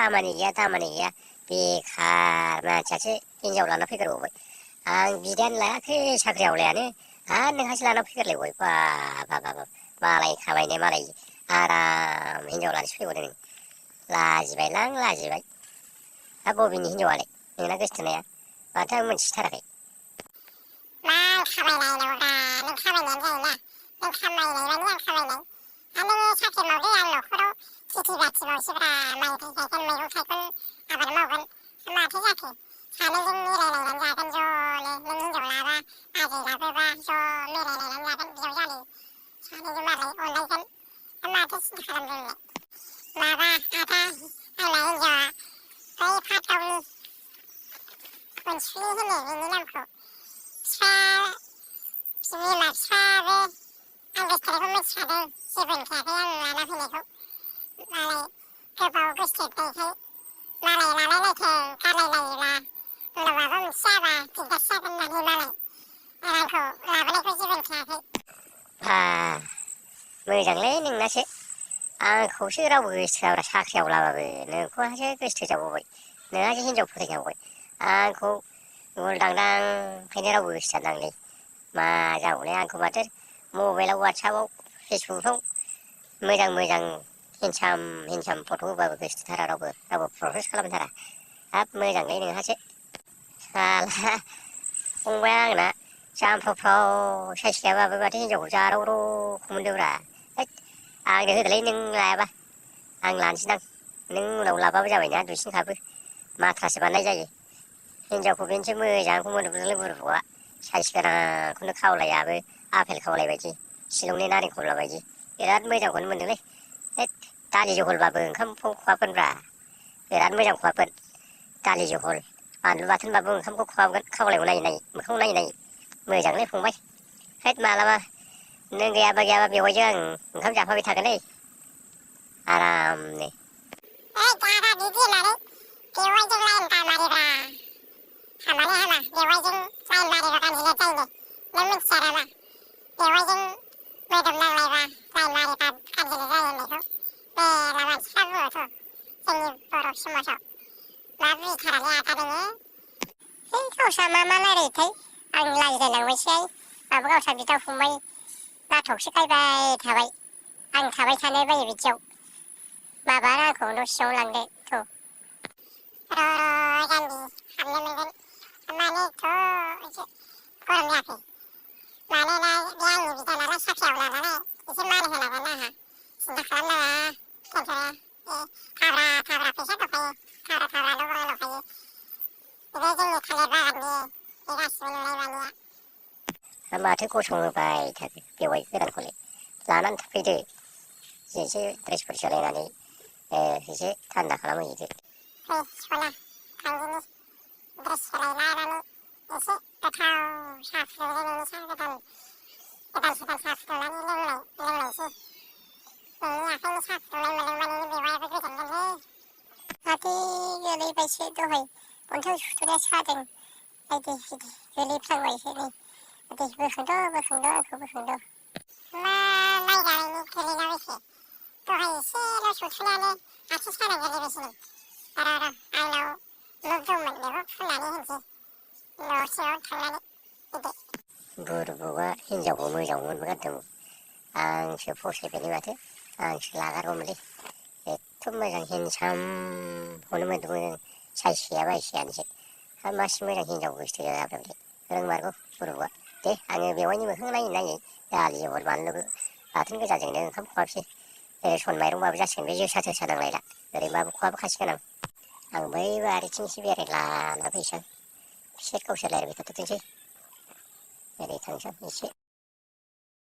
खामानि गैया दामानि गैया बेखार मानसियासो हिनजाव लाना फैग्रोबावबाय आं बिदायानो लायाखै साख्रि आवलायानो आरो नोंहासो लाना फैग्रोलायबाय बा मालाय खामायनाय मालाय आराम हिनजाव लानोसो फैबावदों लाजिबायलां लाजिबाय हा बबेनि हिनजावालाय नोंना गोसथोनाया माथो आं मोनथिथाराखै मा खामायनायनांगौब्रा नों खामायनायानो जायोना नों खामायनाय मानि आं खामायनाय आरो नोङो साख्रि मावदो आं न'खराव खेथि बाथि मावसैब्रा माइ गायगोन मैगं थाइगं आबाद मावगोन माथो जाखो सानैजों मिलायलायनानै जागोन ज'नो नों हिनजाव लाबा आजै लाबोबा ज' मिलायलायनानै जागोन बिजावजालि सानैजों मालाय अनलायगोन माथो सिन्था खालामदों नोंलाय माबा आदा आंना हिनजावा बै फाथावनि अनसुलि होनो बिनि नामखौ बिमा बिफायाबो आं गोसथोनायखौ मिथिखादों जेबो होनखायाखै आं लाना फैनायखौ मालाय गोबाव गोसथोनायखाय मालाय लालायलायथों गारलायलायोब्ला उनाव माबा मोनसे जाबा दिगदारसो जागोन होननानै मालाय आंखौ लाबोनायखौ जेबो होनखायाखै मोजांलै नोंनासो आंखौसो रावबो गोसोथोआब्रा साख्रि आवलाबाबो नोंखौहासो गोसोथोजाबावबाय नोंहासो हिनजाव फोथायजाबावबाय आंखौ उलदांदांखायनो रावबो गोसोथारनांलै मा जाबावनाय आंखौ माथो मबाइलाव वाट्सआपआव फेसबुकफ्राव मोजां मोजां हेन्डसाम फट' होबाबो गोसोथोथारा रावबो प्रप'ज खालामथारा हाब मोजांलै नोंहासो साला फंबाया आंना जामफ्राव साइस गैयाबाबो माथो हिनजावखौ जारावर'खौ मोनदोंब्रा हैद आंनो होदोलै नों लायाबा आं लानोसैदां नों उनाव लाबाबो जाबायना दुइसिनखाबो माथ्रासो बानायनाय जायो हिनजावखौ बेनोसो मोजांखौ मोनदोंलै बुरबुआ साइस गोनांखौनो खावलायाबो आफेल खावलाय बायदि शिलंनि नारें खमला बायदि बिराद मोजांखौनो मोनदोंलै हैद दालि जहलबाबो ओंखामखौ खहाबगोनब्रा बिराद मोजां खहाबगोन दालि जहल बानलु बाथोनबाबो ओंखामखौ खहाबगोन खावलायखौ नायै नायै मोखांखौ नायै नायै मोजांलै फंबाय हैद मालाबा नों गैयाबा बेवाइजों आं ओंखाम जाफाबाय थागोनलै आरामनो दादा बिदि होननानै बेवाइजों लाइन दामारिब्रा हामालै हामा बेवाइजों लाइन मारिबा गाज्रियानो जायोनो नों मिथिया नामा बेवाइजों मोदोम नांलायबा लाइन मारिबा गाज्रि जायो होननायखौ मेला मानसिफ्रा बुङोथ' जोंनि बर' समाजाव मा बुजिथारालै आदा नोङो गावस्रा मा रायलायोथाय आं लाजिलायलांबायसोहाय माबा गावस्रा बिदा फंबाय नाथकसो गायबाय थाबाय आं थाबाय थानो बायो बिदियाव माबा आंखौ न' सिङाव लांदो थ' र' जान्जि हाबनो मोनगोन मानो एथ' गरम जाखो मानोना बे आंनि बिदा नालाय साख्रि आवला नालाय एसे मान होनांगोन आंहा सिन्था खालामनाङा टेनसन थाब्रा फैसा दंखायो थाब्रा न' बां दंखायो बे जोंनि थालिर बागाननि बे गासिबो नुनाय मानिया माथो गसंहोबाय थाखो बेवाइ गोदानखौलाय लानानै फैदो एसे ड्रेसफोर सोलायनानै एसे थान्दा खालामहैदो फै सना थांदिनि ड्रेस सोलायलानानै एसे गोथाव साहा फुदुंदो नोंनि साहा गोदान साहा फुदुंनानै लोंनायसै नोंनि आखाइनि साहा फुदुंनाय मोनलोंबा नोंनि बेवाइयाबो गोजोनगोनलै माथो गोलैबायसो दहाय अन्थाइ सुथुनाया सादों बायदि गोलैफ्लांबायसो नै बोखांद' आंखौ बोखांद' मा नायगारैनो गोलैलाबायखो दहाय एसेल' सुथुनायानो आथिं सानाय गोलैबायसो नै र' आंनाव मुग दंमोन बेखौ फुननानै होनोसै न' सिङाव थांनानै फैदो बुरबुआ हिनजावखौ मोजां मोनबोगारदों आंसो फसायबायलै माथो आंसो लागारगौमोनलै एथ' मोजां हेन्डसामखौनो मोन्दोंमोन साइस गैयाबा एसेयानोसै हा मासि मोजां हिनजाव गोसथोजाब्रामलै रोंमारगौ बुरबुआ दे आङो बेवाइनि मोखां नायै दालि जहल बानलु बाथोन गोजाजोंनो ओंखाम खहाबसै सन माइरंबाबो जासिगोन बे जोसा थोसा नांलायला ओरैबाबो खहाबखासिगोन आं बै बारिथिंसो बेरायलाना फैसां बिसोर गावसोर रायलायबाय थाथोंसै ओरै थांसां एसे